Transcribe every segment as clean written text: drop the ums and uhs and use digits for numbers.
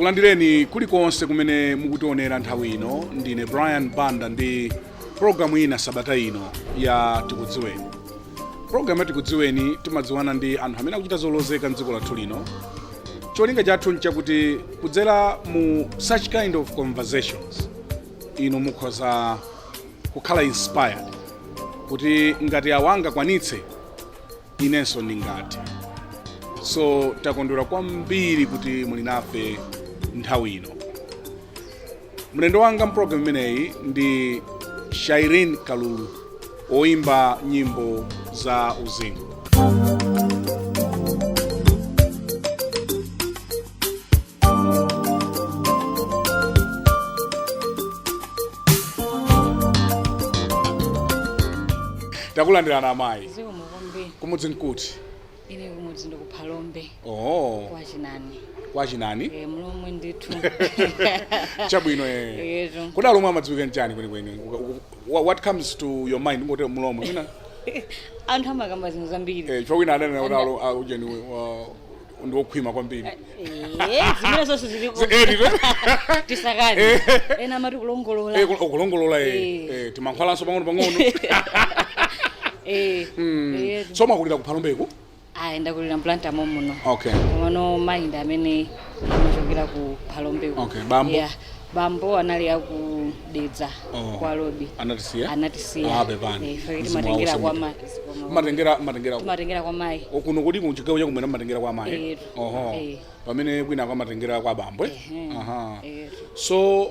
Ndikulandireni kulikonse kumene mukutionera nthawi ino. Ndine Brian Banda ndi programu ina sabata ino ya Tikudziweni. Programu ya Tikudziweni timadziwana ndi anthu amene akuchita zolozeka mdziko lathu lino. Cholinga chathu nchakuti kudzera mu such kind of conversations inu mukhoza kukhala inspired kuti ngati awa angakwanitse, inenso ndingathe. So takondwera kwambiri kuti muli nafe nthawi ino. Mlendo wanga mpulogalamu imeneyi ndi Shyreen Kalulu, oyimba nyimbo za uzimu. Takulandirani amayi. Zikomo kwambiri. Kumudzi nkuti? Ine kumudzi ndi kuPhalombe. Oh. Kwa Chinani. Kwa Chinani. E, Mlomwe ndithu. Chabwino, eh. Eyetu. Kodi Alomwe amadziwika nchani kwenikweni? What comes to your mind ngoti Mlomwe mwina? Anthu amakamba zinthu zambiri. Eh, chifukwa wina adanena kuti alo ujeni ndi wokhwima kwambiri. Eh, zimene zonse ziliko. Ndito. Tisakani. Ena amati kulongolola. Eh, kulongolola, eh. Eh. Eh, timankhwalanso pang'ono pang'ono. Eh. Eyetu. So mwakulira kuPhalombeko? Ayi, ndakulira m'Blantyre muno. Okay. Komano mayi ndi amene amachokera ku Phalombeko. Okay, bambo? Yeah. Bambo anali aku Dedza. Oh. Kwa Lobi. Anatisiya? Anatisiya. Ah, pepani. Eh, ife Mzimu timatengera wawo kwa usamute. ma Matengera Timatengera kwa mayi. Kuno kodi kuchigawo chakumwera mmatengera kwa amayi? Eh. Oho. Eh. Pamene kwina kwamatengera kwa abambo, eh? Ehe. Aha. Eh. So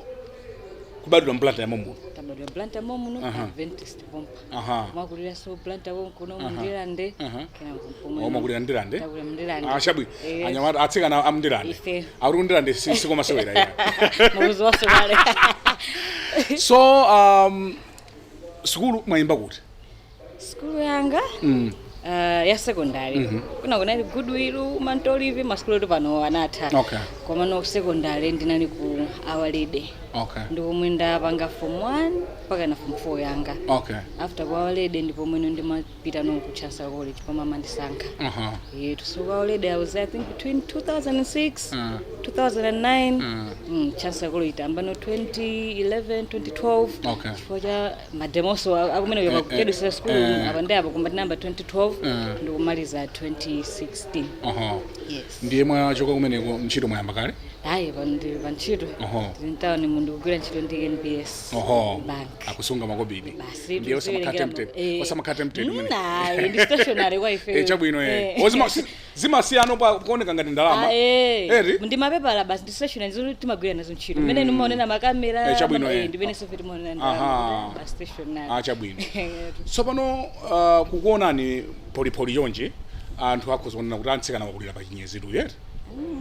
kubadwira m'Blantyre momuno? Tabadwa Blantyre momuno, Adventist pompa. Mwakulira so Blantyre konkuno, muNdirande. Kena kumpomwe. Oh, mwakulira Ndirande? Takulira muNdirande. Ah, chabwino. Eh. Anyamata, atsikana amNdirande. Ife. Akuti kuNdirande sikomasewera iya. Mukuzi wasokale. So sukulu mwayimba kuti? Sukulu yanga ya secondary kuna kunali Goodwill, Mantolivi, masukulu etu pano anatha. Komano secondary ndinali ku Our Lady. Ndi pomwe ndapanga form 1 mpaka na form 4 yanga. After ku Our Lady ndipo mwene ndimapita no ku Chancellor College pomwe amandisankha. Yetu, so ku Our Lady I was, I think, between 2006, 2009. Chancellor College tamba no 2011, 2012. Chifukwa cha mademoso akumene kuchedwesa school apa ndi apo, koma tinayamba 2012 ndikumaliza 2016. Yes. Ndiye mwachoka kumeneko, ntchito mwayamba kale? Ayi, pano ndili pa ntchito. Ndili mtawuni mu, ndikugwira ntchito ndi NBS Bank. Akusunga makobidi. Basi. Ndiye osamakhala tempted, osamakhala tempted umene. Ayi, ndi stationary kwa ife. Eh, chabwino, eh. Ozima zimasiyano pa kuoneka ngati ndalama. Ah, eh. Eri? Ndi mapepala basi, ndi stationary zoti timagwira nazo ntchito mmene nimaonera makamera. Eh, chabwino, eh. Ndimene sofe timaonera ndalama, basi, stationary. Ah, chabwino. Tsopano kukuonani polipoli yonje, anthu akhoza kunena kuti antsikana wakulira pa chinyezi tu, yeti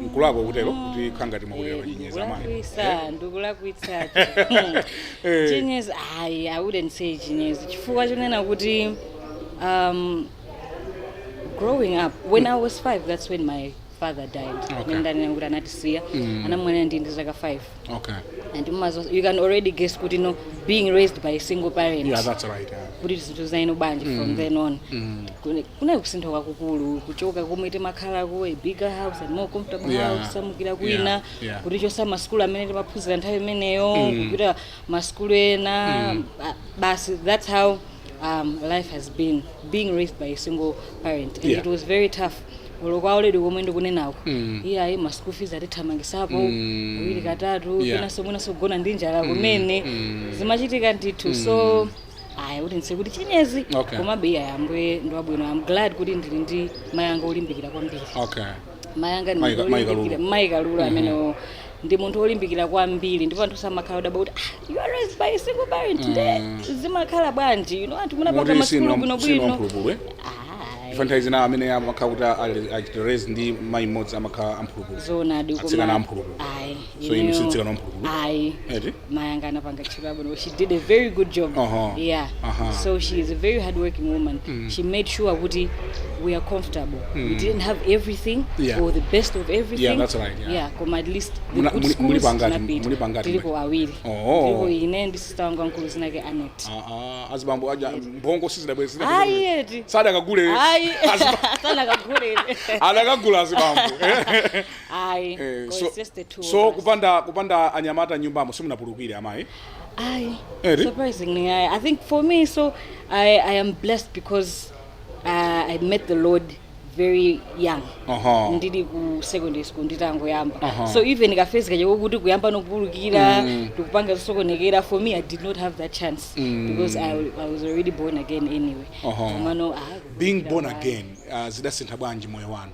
nkulakwa kutero kuti khangati mwakulira pa chinyezi, amayi? Ndikulakwitsa, ndikulakwitsa. Eh. Chinyezi, ayi, I wouldn't say chinyezi, chifukwa chonena kuti growing up, when I was 5, that's when my father died. Mene ndanena kuti anatisiya, anamwalira ndi zaka 5. And you can already guess kuti no, being raised by a single parent, Yeah, that's right, yeah. kuti zinthu zaino bwanji from then on. Kunali kusintha kwakukulu, kuchoka komwe timakhalako, a bigger house and more comfortable house, samukira kwina, kuti chosa masukulu amene timaphunzira nthawi imeneyo kupita masukulu ena. Basi, that's how life has been, being raised by a single parent, and it was very tough. Olo kwa already komwe ndikunenako, iye ayi, ma school fees atithamangisapo kawiri katatu. Penanso mwinaso kugona ndi njala kumene zimachitika ndithu. So ayi, kuti ndise kuti chinyezi. Komabe iye ayambuye ndi wabwino. I'm glad kuti ndili ndi mayi anga olimbikira kwambiri. Mayi anga ndi Mayi munthu Mayi olimbikira. Kalulu. Mayi Kalulu amenewo ndi munthu olimbikira kwambiri, ndipo anthu samakhala odabwa kuti, ah, you are raised by a single parent, nde zimakhala bwanji, anthu munapanga Moti masukulu sinu bwinobwino. amphulupulu, eh? Ayi. Ife nthawi zina amene amakhala kuti achita raise ndi mayi mmodzi amakhala amphulupulu. Zoonadi. Atsikana amphulupulu. Ayi. So inu si mtsikana wamphulupulu? Ayi. Eti? Mayi anga anapanga ntchito yabwino. She did a very good job. Yeah. So she is a very hardworking woman. She made sure kuti we are comfortable. We didn't have everything or the best of everything. Yeah, that's right, yeah. Yeah, koma at least the good Muli schools pangati? tinapita. Muli pangati? Tiliko awiri. Oh. Tiliko ine ndi sister wanga wankulu zinake Anet. Ah, ah, azibambo aja mphongo sizidabwere. Ayi, eti. Sadakagule. Ayi. Sanakagulire. Anakagula azibambo. Ayi. Eh, so, so, it's just the two so of us. kupanda anyamata nyumbamo simunapulukire, amayi? Ayi. Eri? Surprisingly, I think for me, so I am blessed because I met the Lord very young. Ndili ku secondary school, nditangoyamba. So even ka phase kaja kokuti kuyamba nokupulukira, ndikupanga zosokonekera, for me I did not have that chance because I was already born again anyway. Komano, ah, Being born kupulukira. again, zidasintha bwanji moyo wanu?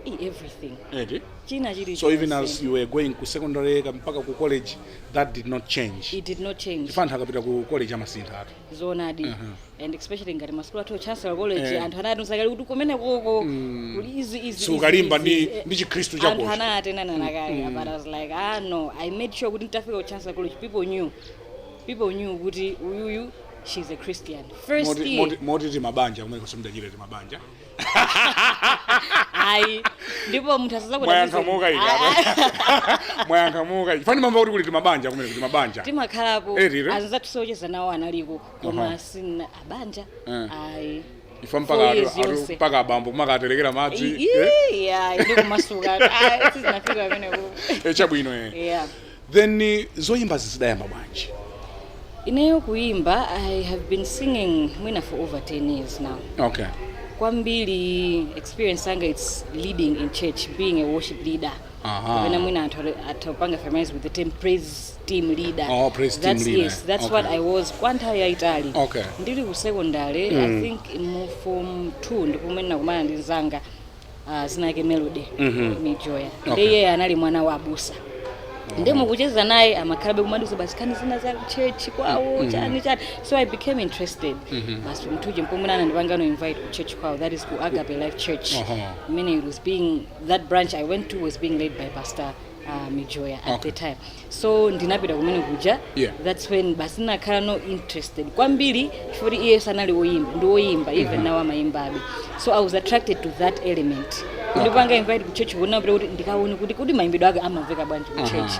Everything. Eti? China chili So even as you were going ku secondary mpaka ku college, that did not change? It did not change. Chifukwa anthu akapita ku college amasintha atu. Zoonadi, and especially ngati masukulu athu, Chancellor College, anthu anati usakali kuti kumene koko kuli izi, izi, Sukalimba izi, izi. ndi Chikhristu Anthu chakocho. anatenana nakale, but I was like, "Ah, no." I made sure kuti nditafika ku Chancellor College, people knew kuti uyuyu, she's a Christian first year. Moti timabanja kumene kusumudachire timabanja? Ayi, ndipo munthu asaza. Mwayankha mokayika, mwayankha mokayika. Fani mamva kuti kuli timabanja kumene, kuti mabanja. Timakhalapo. Eh, tire? Anzathu socheza nawo analiko, koma sina abanja. Ayi. Ifa mpaka 4 years yonse. mpaka abambo kumakaterekera madzi, eh? Yeah, ndikumasuka. Ayi, sizinafika pamenepo. Eh, chabwino, eh. Yeah. Then zoyimba zidayamba bwanji? Ineyo kuimba, I have been singing mwina for over 10 years now. Kwambiri experience yanga, it's leading in church, being a worship leader. Kapena mwina anthu atapanga families with the term praise team leader. Oh, praise team That's, leader. yes, that's what I was kwa nthawi yayitali. Ndili ku secondary, I think mu form 2, ndipomwe ndinakumana ndi mzanga, zina yake Melody Mijoya. Ndiye anali mwana wa abusa, ndi mukucheza naye amakhalabe kumadusa basi khani zina za church kwawo, chani chani, so I became interested. Basi form 2 mpomwe anandipangano invite ku church kwawo, that is ku Agape Life Church. Meaning it was being, that branch I went to was being led by Pastor Mijoya at the time, so ndinapita kumene kuja. That's when basi ndinakhala no interested kwambiri, chifukwa iye sanali woyimba, ndi woyimba even now, amayimbabe, so I was attracted to that element. Kundipanga invite ku church, kunapita kuti ndikaone kuti mayimbidwe ake amamveka bwanji ku church.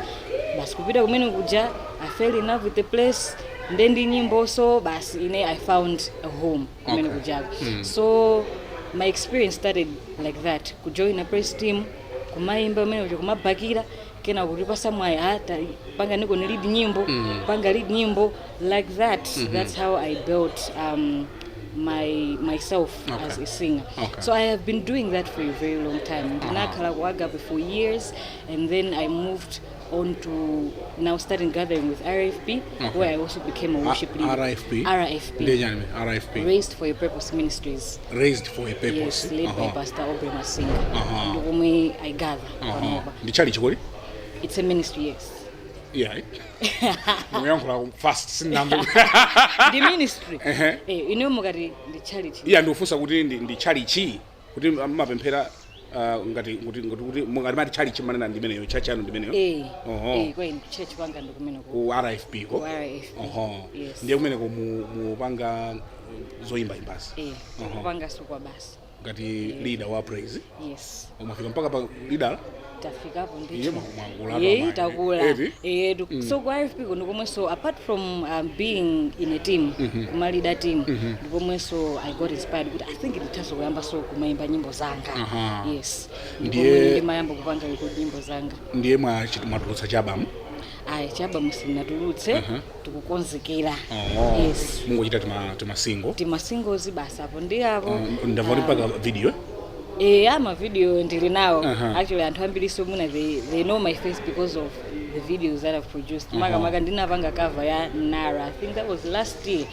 Basi kupita kumene kuja, I fell in love with the place nde ndi nyimbo, so basi ine I found a home kumene kujako. So my experience started like that, kujoin a praise team, kumayimba kumene kuja, kumabakira, kena kuti pasamwayi ata panga niko ni lead nyimbo, panga lead nyimbo like that. That's how I built my myself as a singer. So I have been doing that for a very long time. Ndinakhala ku Agape for years and then I moved on to now starting gathering with RFP, where I also became a worship leader. RFP? RFP. Ndiye chani RFP? Raised for a Purpose Ministries. Raised for a Purpose. Yes, led by Pastor Aubrey Masinga. Ndikomwe I gather panopa. Ndi chali chikoli? It's a ministry, yes. Yeah, muyankhula fast, sinambe. Ndi ministry. Ehe. Eh, ineyo mukati ndi charity. Iya, ndikufunsa kuti ndi chalichi kuti mapemphera, ngati kuti mukati mati chalichi manena ndimeneyo, church yanu ndimeneyo? Eh. Oho. Eh, kweni church kwanga ndikumene ku Ku RFP ko? Ku RFP. Oho. Yes. Ndiye kumeneko mupanga zoyimbayimbazi? Eh. Kupanga sukwa basi. Ngati leader wa praise? Yes. Umafika mpaka pa leader? Tafikapo. Iye mwakula Ye, pamanje. takula. Eti? Eh, so ku RFP kuno komwe, so apart from being in a team, kuma leader team, ndikomwenso I got inspired kuti I think ndithaso kuyamba so kumayimba nyimbo zanga. Yes, ndikomwe ndimayamba kupanga record nyimbo zanga. Ndiye mwatulutsa cha album? Ayi, cha album sinatulutse, tikukonzekera. Yes. Mungochita tima single? Tima singles basi, apo ndi apo. Ndamva kuti mpaka video, eh? Eh, ama video ndili nawo. Actually anthu ambiri so muna they know my face because of the videos that I've produced. Maka maka ndinapanga cover ya Nara, I think that was last year,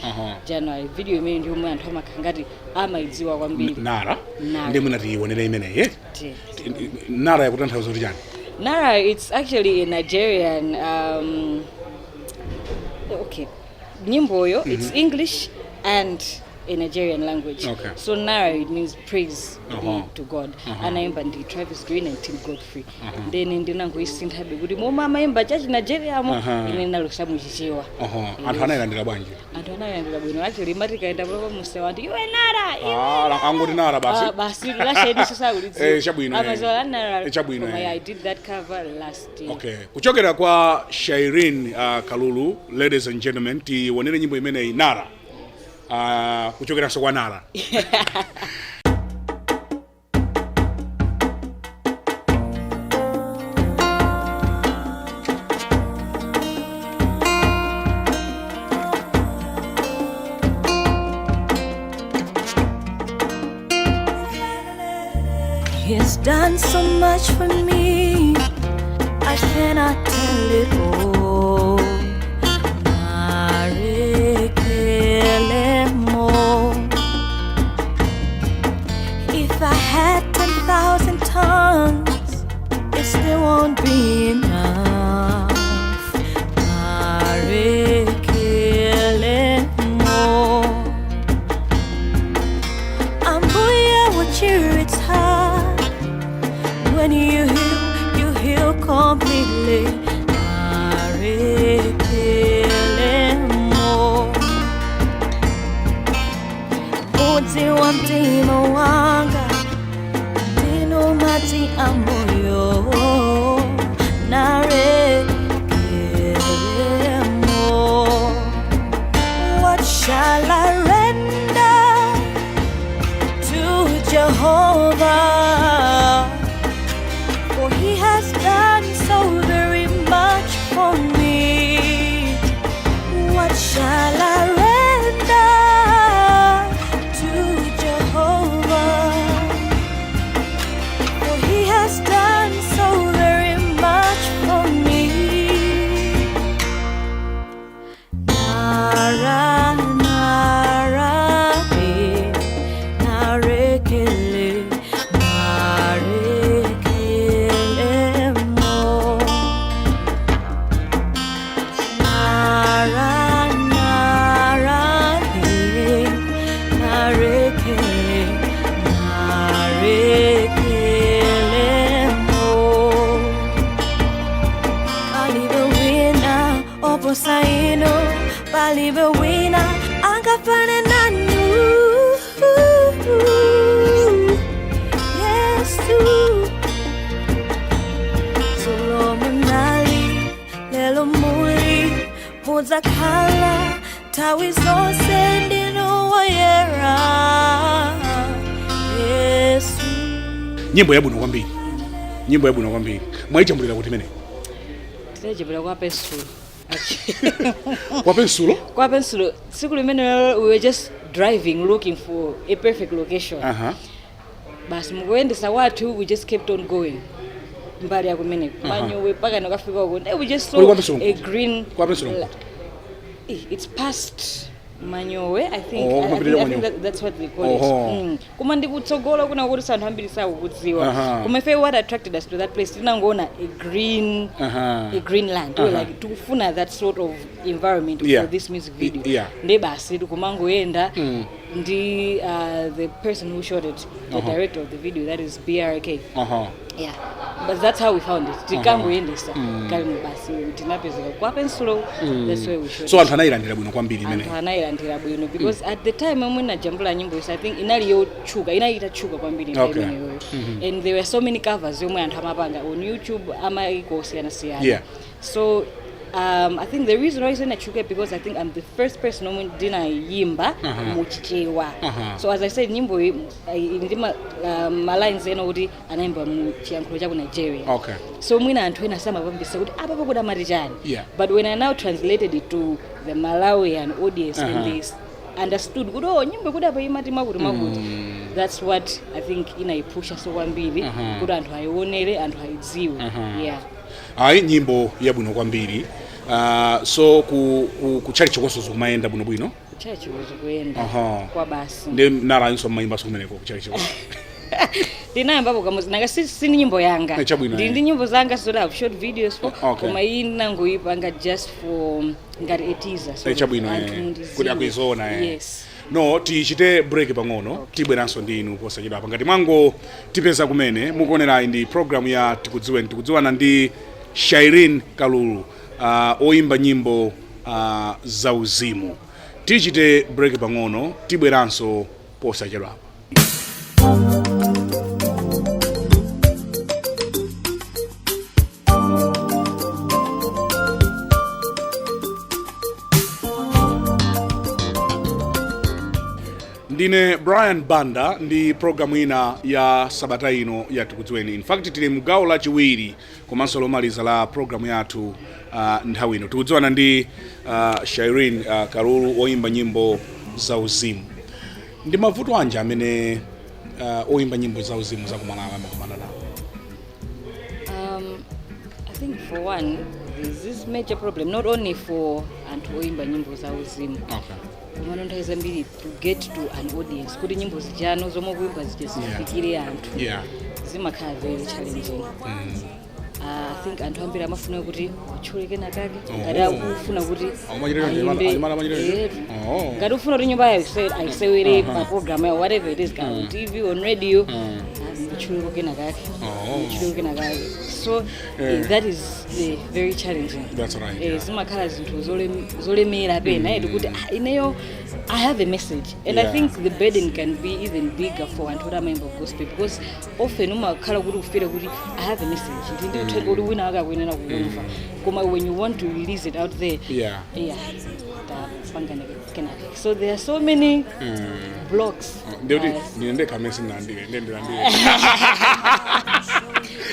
January. Video imene ndi yomwe anthu amakhala ngati amayidziwa kwambiri. Nara? Nara. Ndiye munati imeneyi, eh? Nara yakutanthauza kuti chani? Nara, it's actually a Nigerian, okay, nyimboyo, it's English and a Nigerian language. So Nara, it means praise be to God. Anaimba ndi Travis Green and Tim Godfrey. Then ndinangoisinthabe kuti momwe amaimba chachi Nigeriamo, ine nalosa muchichewa. Oho, anthu anayilandira bwanji? Anthu anayilandira bwino. Actually mati kaenda papa musewa, anthu, "Iwe Nara, iwe." Ah, angoti Nara basi. Ah, basi lasheni sisakulidziwa. Eh, chabwino, eh. Amazola Nara. Eh, chabwino, Koma eh. yeah, I did that cover last year. Okay, kuchokera kwa Shairin Kalulu, ladies and gentlemen, tionere nyimbo imeneyi, Nara, kuchokeranso kwa Nara. Done so much for me, I cannot tell it all. Narekelemo. If I had 10,000 tongues, it still won't be enough. Narekelemo. Ambuye wachiritsa. When you heal completely. Narekelemo. Mudzi wa mtima wanga ndinu madzi amoyo. Narekelemo. What shall I render to Jehovah? For he has done so very much for me. What shall I render to Jehovah? For he has done so very much for me. Nara, nara, eh, narekele, narekele mo. Nara, nara, eh, narekele, narekele mo. Palibe wina oposa inu, palibe wina angafane nanu. Yesu. Dzulo munali, lelo muli, mudzakhala nthawi zonse ndinu woyera. Yesu. Nyimbo yabwino kwambiri, nyimbo yabwino kwambiri. Mwayijambulira kuti imene? Tinajambula kwa pensulo. Kwa pensulo? Kwa pensulo. Tsiku limene we were just driving, looking for a perfect location. Basi, mukuyendesa wathu, we just kept on going mbali yakumene Manyowe mpaka nakafika uko. Then we just saw Kuli kwa pensulo? a green Kwa pensulo? It's past Manyowe, I think. Oh, I kumapitira think, I think Manyowe. that's what they call Oho. it. Koma ndikutsogola kuna kuti anthu ambiri sakukudziwa. Koma ife, what attracted us to that place, tinangoona a green a green land. We were like, tikufuna that sort of environment for this music video. Nde basi, tikumangoyenda ndi the person who shot it, the director of the video, that is BRK. Yeah, but that's how we found it. Tikangoyendesa kalimo, basi tinapezeka kwa pensulo. That's where we shot So it. anthu anayilandira bwino kwambiri imene? Anthu anayilandira bwino because at the time omwe najambula nyimbo isa, I think inali yotchuka, inali itatchuka kwambiri nthawi imeneyoyo, and there were so many covers yomwe anthu amapanga on YouTube, amaiko osiyanasiyana. So I think the reason why inatchuka, because I think I'm the first person omwe ndinayimba muchichewa. So as I said, nyimbo iyi ndi ma lines ena kuti anayimba mu chiyankhulo cha ku Nigeria. So mwina anthu ena samapambisa kuti apa pakuti amati chani. But when I now translated it to the Malawian audience and they understood kuti, oh, nyimbo kuti apa imati makuti makuti, that's what I think inayipusha so kwambiri kuti anthu ayionere, anthu ayidziwe, yeah. Ayi, nyimbo yabwino kwambiri. So ku church konso zikumayenda bwinobwino? Church kuyenda kwa basi. Ndi nalayinso mmayimbaso kumeneko ku church? Ndinayambapo kamodzi, nanga si nyimbo yanga. Chabwino, Ndi eh. ndi nyimbo zanga so that I've shot videos for. Okay. Koma iyi ndinangoyipanga just for ngati a teaser, so Chabwino, anthu eh. Kuti akuizoona, eh. Yes. No, tichite break pang'ono, tibweranso ndi inu posachedwapa. Ngati mwango tipeza kumene mukuonerayi, ndi program ya Tikudziweni. Tikudziwana ndi Shyreen Kalulu, oyimba nyimbo zauzimu. Tichite break pang'ono, tibweranso posachedwapa. Ndine Brian Banda ndi programu ina ya sabata ino ya Tikudziweni. In fact, tili mgawo lachiwiri komanso lomaliza la programu yathu. Nthawi ino tikudziwana ndi Shyreen Kalulu, oyimba nyimbo zauzimu. Ndi mavuto anji amene oyimba nyimbo zauzimu zakumalawi amakumana nawo? I think for one, there's this major problem, not only for anthu oimba nyimbo za uzimu, komano nthawi zambiri to get to an audience, kuti nyimbo zijano zomwe kuimba zija zifikire anthu, zimakhala very challenging. I think anthu ambiri amafuna kuti watchule kenakake, ngati akufuna kuti Akumachitira ayimbe. anyamata amachitira? Eh, ngati ufuna kuti nyimbo yayo ayisewere pa program yawo, whatever it is, ka on TV, on radio, utchuleko kenakake, utchuleko kenakake. So that is very challenging. That's right, Zimakhala zinthu zolemera pena eti kuti, ah, ineyo I have a message, and I think the burden can be even bigger for anthu oti amayimba gospel, because often umakhala kuti ufira kuti I have a message, ndi uthenga kuti wina wake akuyenera kukumva, koma when you want to release it out there, yeah, tapangana kenake. So there are so many blocks. Ndikuti ndine ndekha amene sindinalandire, ndiye ndilandire.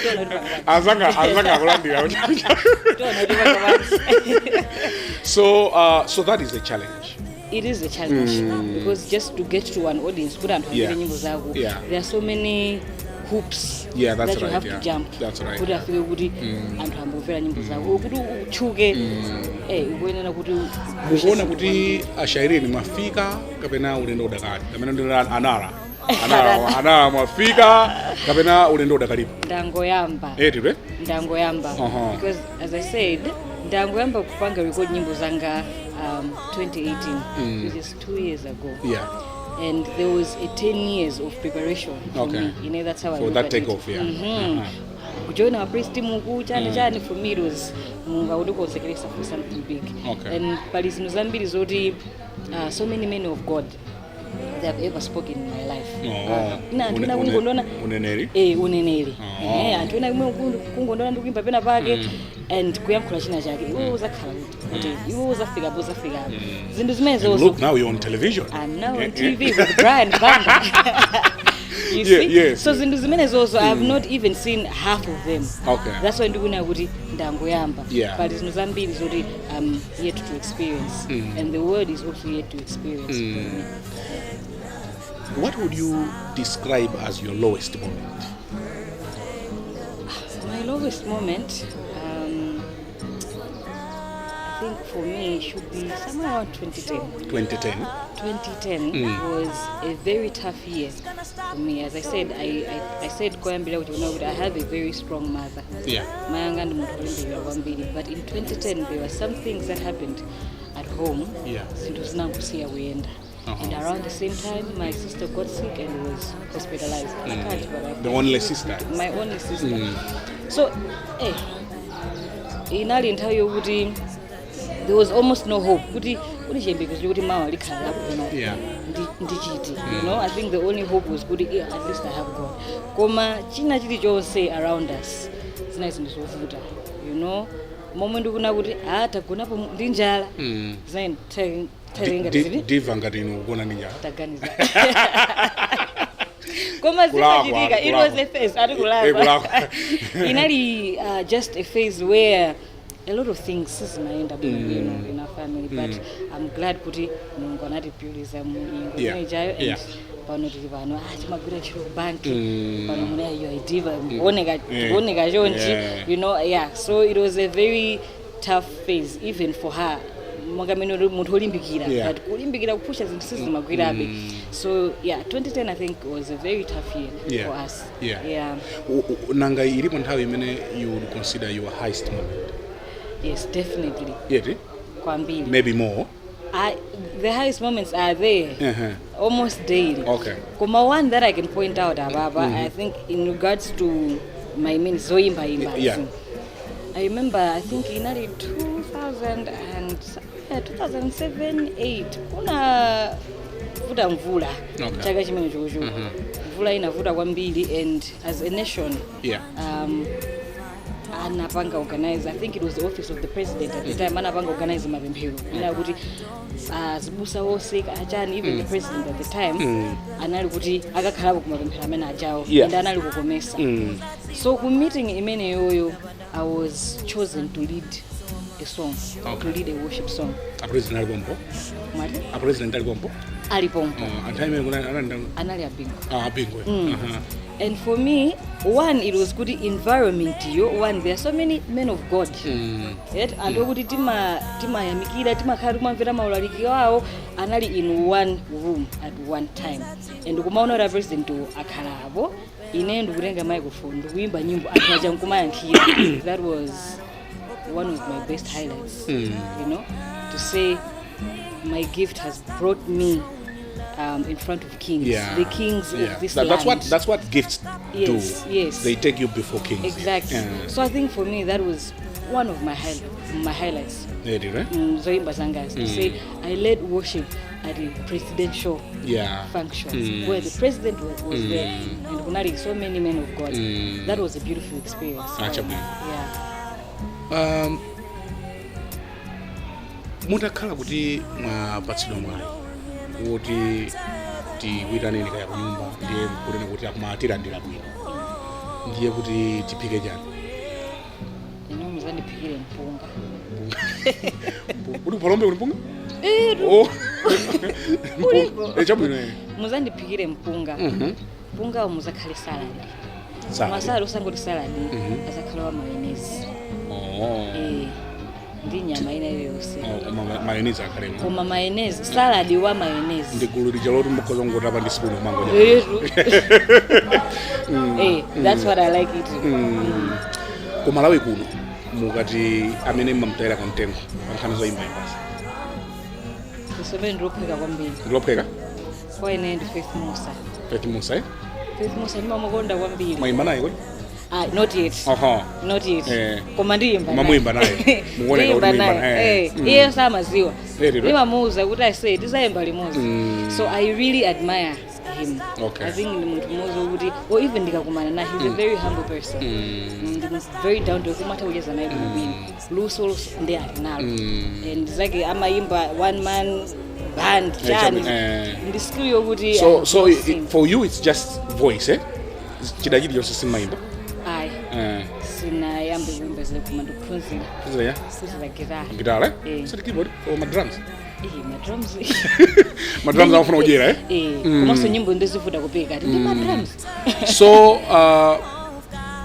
Tiona kuti pangati. Azanga akulandira. Tiona kuti pangati. So that is a challenge. It is a challenge because just to get to an audience, kuti anthu amvere nyimbo zako, there are so many hoops Yeah, that's that you right, have to jump That's right, kuti afike kuti anthu ambomvera nyimbo zako, kuti utchuke, ukuyenera kuti Mukuona kuti a Shyreen mwafika kapena ulendo udakali, kapena ndi anara mwafika kapena ulendo udakalipo? Ndangoyamba. Eti? Ndangoyamba, because as I said, ndangoyamba kupanga record nyimbo zanga 2018, which is 2 years ago, and there was a 10 years of preparation for me. That's how I For look that at it. takeoff, yeah. Kujoin our praise team uku, chani chani, for me it was Mulungu akutikonzekeresa for something big. And pali zinthu zambiri zoti so many men of God, they have ever spoken in my life. Ina anthu ena kungondiona Uneneri? Eh, uneneri. Oh. Eh, anthu ena kumwe kungondiona ndikuimba pena pake and kuyankhula china chake, iwe uzakhala kuti iwe uzafikapo, uzafikapo, zinthu zimene And zozo. look, now you're on television. I'm now on Eh, eh. TV with Brian Banda. You see? Yes. So zinthu zimene zozo, I have not even seen half of them. That's why ndikuona kuti ndangoyamba. But zinthu zambiri zoti I'm yet to experience. And the world is also yet to experience. What would you describe as your lowest moment? My lowest moment, I think for me should be somewhere around 2010. 2010. 2010 was a very tough year for me. As I said, I said koyambira kuti kuna kuti I have a very strong mother. Mai anga ndi munthu olimbikira kwambiri, but in 2010 there were some things that happened at home. Zinthu zinangosiya kuyenda. And around the same time my sister got sick and was hospitalized. The only sister? My only sister. So inali nthawi yokuti there was almost no hope, kuti chiyembekezo chokuti mawa likhala labwino ndichiti. I think the only hope was kuti, at least I have God, koma china chilichonse around us zinali zinthu zovuta, momwe ndikuna kuti, ah, tagonapo ndi njala, zinali nthawi ngati ziti. Diva ngati inu kugona ndi njala? Taganiza, koma Kulakwa, zimachitika. It was kulakwa. a phase ati Eh, kulakwa. kulakwa. Inali just a phase where a lot of things sizimayenda bwinobwino in our family, but I'm glad kuti Mulungu anatipyuliza mu nyengo imenejayo, and pano tili pano, ah, timagwira ntchito ku banki pano, muna iyo idiva kuoneka, kuoneka chonchi. Yeah, so it was a very tough phase even for her, monga mene uli munthu olimbikira, but kulimbikira, kupusha, zinthu sizimagwirabe. So yeah, 2010 I think was a very tough year for us. Yeah. Nanga ilipo nthawi imene you would consider your highest moment? Yes, definitely. Yeti? Kwambiri. Maybe more? The highest moments are there almost daily. Koma one that I can point out ababa, I think in regards to my main zoimba imba, I remember, I think inali 2000 and 2007 8, kuna vuta mvula. Chaka chimene chocho mvula inavuta kwambiri, and as a nation, anapanga organize, I think it was the office of the president at the time, anapanga organize mapemphero ina kuti azibusa wonse achani, even the president at the time anali kuti akakhalapo kumapemphero amene ajawo, and anali kukomesa. So ku meeting imeneyoyo I was chosen to lead a song, to lead a worship song. A president ali pompo? Mwati? A president ali pompo? Ali pompo. Anthu amene kuna anali Anali abingo. Ah, Bingu. And for me, one, it was good environment yo. One, there are so many men of God. Yet, anthu okuti timayamikira, timakhala tikumamvera maulaliki awo, anali in one room at one time. And kumaona kuti president akhala apo, ine ndikutenga microphone, ndikuyimba nyimbo, anthu aja nkumayankhira. That was one of my best highlights. To say my gift has brought me in front of kings, the kings of this That's what land. That's what gifts Yes, do. Yes. They take you before kings. Exactly. So I think for me that was one of my highlights. They did, right? Zoimba zangazi. To say I led worship at a presidential function where the president was there and kunali so many men of God. That was a beautiful experience. Ah, chabwino. Yeah. Mutakhala kuti mwapatsidwa mwayi kuti tikuyitaneni kaya kunyumba, ndiye kunena kuti akumatilandira bwino, ndiye kuti tiphike chani? Ine muzandiphikire mpunga. Kuti kuphalombe kuti mpunga? Eh, Oh. Ulipo. Eh, chabwino, eh. Muzandiphikire mpunga. Mpungawo muzakhale salad. Salad. Masala osangoti salad, azakhala wa mayonnaise. Oh. Eh, ndi nyama ina iliyonse. Oh, koma mayonnaise akhalemo? Koma mayonnaise, salad wa mayonnaise. Ndi gulu lija loti mukhoza kungotapa ndi spoon kumangoja? Yesu. Eh, that's what I like eating. Ku Malawi kuno, mukati amene mmamutayira kamtengo pa nkhani zoyimbayimbazi? Kusomene ndilophweka kwambiri. Ndilophweka? Kwa ine ndi Faith Musa. Faith Musa, eh? Faith Musa ndimamukonda kwambiri. Mwayimba naye kodi? Ah, not yet. Not yet. Eh. Koma ndiyimba. Koma muyimba naye. Mukuoneka kuti Ndiyimba muyimba naye. naye. Eh, iye samaziwa. Eh, lero? Ndimamuwuza kuti I say tizayimba limodzi. So I really admire him. Okay. I think ndi munthu mmodzi wokuti or even ndikakumana naye, he's a very humble person. Ndi munthu very down to earth, umatha kucheza naye bwinobwino. Luso, luso ndi ali nalo. And zake amayimba one man band chani. Eh. Ndi skill yokuti So I've so not seen. For you it's just voice, eh? Chida chilichonse simmayimba? Ayi. Eh. Sinayambe kuimba zile, koma ndikuphunzira. Phunzira ya? Kuphunzira guitar. Guitar, eh? Eh. Sati keyboard or ma drums? Eh, ma drums. Ma drums amafuna kudyera, eh? Eh, komanso nyimbo ndizivuta kupeka ndi ma drums. So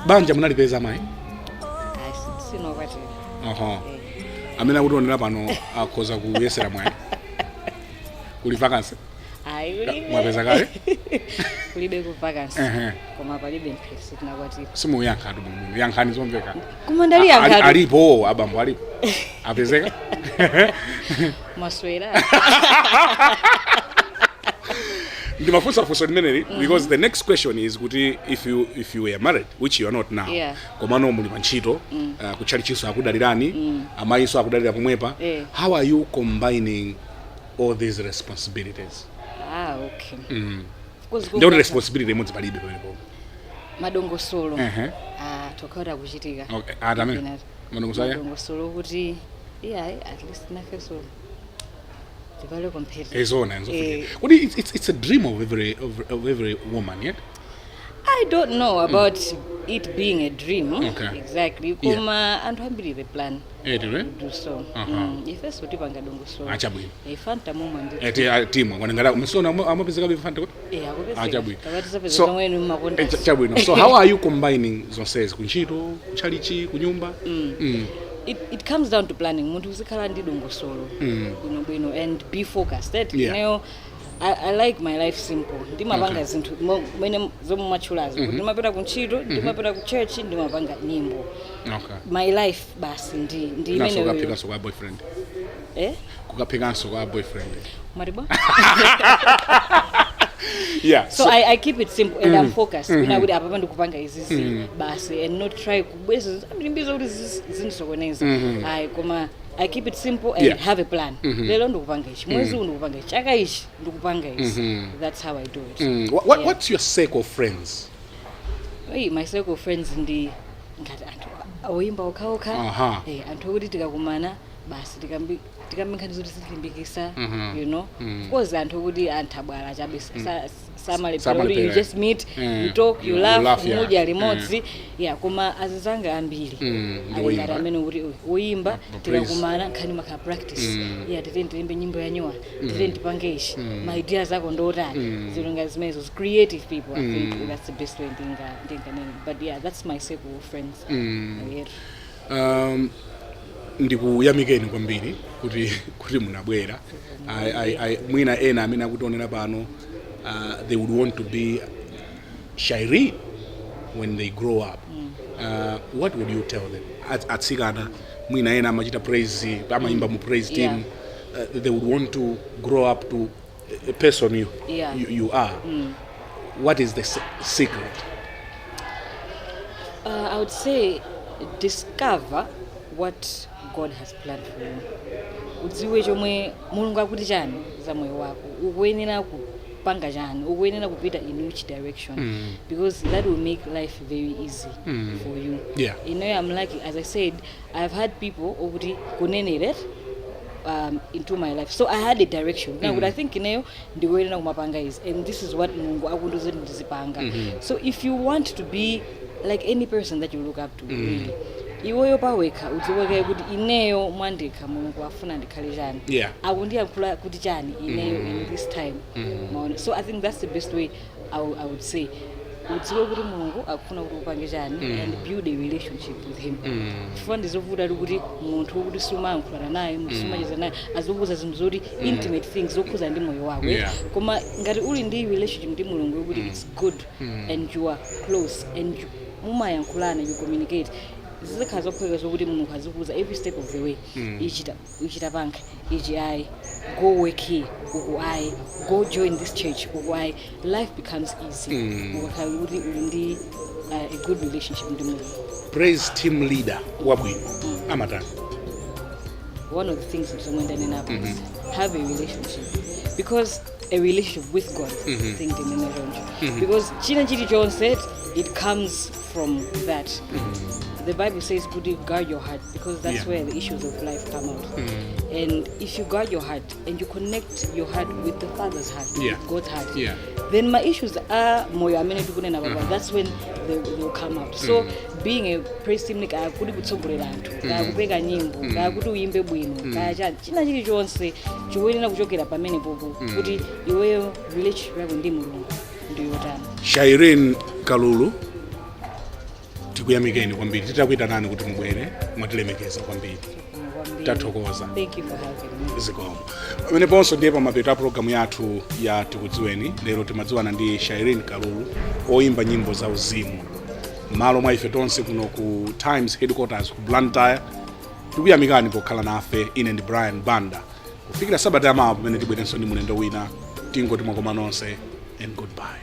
banja munalipeza, mayi? Ayi, sinokwatira. Aha, amene akutionera pano akhoza kuyesera mwayi. Kuli vacancy? Ayi, kulibe. Mwapeza kale? Kulibe ku vacancy. Koma palibe mphesi, tinakwatira. Simuyankha tu bwinobwino, yankhani zomveka. Koma ndali yankhatu. Alipo abambo, alipo, apezeka? Maswera. Ndimafunsa funso limeneli because the next question is kuti if you were married, which you are not now, komano muli pa ntchito, kutchalichinso akudalirani, amayinso akudalira pomwepa, how are you combining all these responsibilities? Ah, okay. Of course, Ndikuti responsibility imodzi palibe pamenepo. Madongosolo. Ah, tokhaura kuchitika. Okay, ati amene? Madongosolo aya? Madongosolo kuti yeah, at least nafeso tivale competitive. Ezona. Eh. Nzofunika kuti it's a dream of every woman, yeah? I don't know about it being a dream exactly. Koma anthu ambiri they plan Eh, tiri to do so. Ifeso tipanga dongosolo. Achabwino. Fanta momwe ndi. Eh, ti timwe kwanengata msona amapezeka be Fanta kuti? Eh, akupezeka. Ah, chabwino. Kapati zapeza So- zomwe mumakonda. Eh, chabwino. So how are you combining zonsezi, kuntchito, kutchalichi, kunyumba? It comes down to planning. Munthu uzikhala ndi dongosolo bwinobwino and be focused. That I like my life simple. Ndimapanga zinthu mene zomwe mwatchulazo, kuti ndimapita kuntchito, ndimapita ku church, ndimapanga nyimbo. My life basi ndi Naso imeneyo. kukaphikanso kwa boyfriend? Eh? Kukaphikanso kwa boyfriend? Maribwa. Yeah. So, I keep it simple and I'm focused. Kuna kuti apa ndikupanga izizi basi and not try kubweza ndimbizo kuti zindisokoneza. Ayi, koma I keep it simple and have a plan. Lero ndikupanga ichi, mwezi uwu ndikupanga ichi, chaka ichi ndikupanga ichi. That's how I do it. What, Yeah. What's your circle of friends? Hey, my circle of friends ndi ngati anthu oyimba okhaokha. Eh, anthu okuti tikakumana Basi tikambe nkhani zoti zitilimbikisa. Of course anthu kuti anthu abwala chabe samalephera kuti you Samalephera. just meet, you talk, you You laugh, laugh, yeah. mudya limodzi, yeah. Koma azinzanga ambiri Ndi ali woyimba. ngati amene kuti uyu woyimba, Praise. tikakumana nkhani makhala practice, yeah, titeni tilimbe nyimbo ya nyuwa, titeni tipange ichi, ma ideas ako ndotani, zinthu ngati zimenezo. Creative people, I think that's the best way ndinganene. But yeah, that's my circle of friends. Yeah. Ndikuyamikeni kwambiri kuti munabwera. Mwina ena amene akutionera pano, they would want to be Shireen when they grow up. What would you tell them? Atsikana mwina ena amachita praise, amayimba mu praise team, they would want to grow up to a person you are. What is the secret? I would say discover what God has planned for you. Udziwe chomwe Mulungu akuti chani za moyo wako, ukuyenera kupanga chani, ukuyenera kupita in which direction, because that will make life very easy for you. I'm lucky, as I said, I've had people okuti kuneneret into my life, so I had a direction mm. I think ineyo ndikuyenera kumapanga izi and this is what Mulungu akundiuza kuti ndizipanga. So if you want to be like any person that you look up to, really iweyo pawekha udziweke kuti ineyo mwandekha Mulungu afuna ndikhale chani, akundiyankhula kuti chani ineyo in this time. Maona? So I think that's the best way I would say, udziwe kuti Mulungu akufuna kuti upange chani and build a relationship with him, chifukwa ndizovuta ali kuti munthu wokuti sumayankhulana naye, munthu sumacheza naye, azikuuza zinthu zoti intimate things zokhuza ndi moyo wako. Koma ngati uli ndi relationship ndi Mulungu yokuti it's good and you are close and mumayankhulana, you communicate, zizikhala zophweka zokuti Mulungu azikuuza every step of the way, ichita ichita, panga ichi, ayi, go work here, uku ayi, go join this church, uku ayi. Life becomes easy ukakhala kuti uli ndi a good relationship ndi Mulungu. Praise team leader wabwino amatani? One of the things zomwe ndanenapo is have a relationship, because a relationship with God, I think ndinene choncho, because china chilichonse, it comes from that. The Bible says kuti guard your heart, because that's where the issues of life come out. And if you guard your heart and you connect your heart with the Father's heart, with God's heart, then my issues are moyo amene tikunena papa, that's when they will come out. So being a praise team leader, kaya kuti kutsogolera anthu, kaya kupeka nyimbo, kaya kuti uyimbe bwino, kaya chani, china chilichonse chikuyenera kuchokera pamene popo kuti iweyo relationship yako ndi Mulungu ndiyotani. Shireen Kalulu, tikuyamikeni kwambiri. Titakuitanani kuti mubwere, mwatilemekeza kwambiri. Kwambiri. Tathokoza. Thank you for having me. Zikomo. Pameneponso ndiye pamapeto a programu yathu ya Tikudziweni. Lero timadziwana ndi Shireen Kalulu, oyimba nyimbo za uzimu. M'malo mwa ife tonse kuno ku Times headquarters ku Blantyre, tikuyamikani pokhala nafe. Ine ndi Brian Banda. Kufikira sabata yamawa pamene tibwerenso ndi mulendo wina, tingoti mwakoma nonse and goodbye.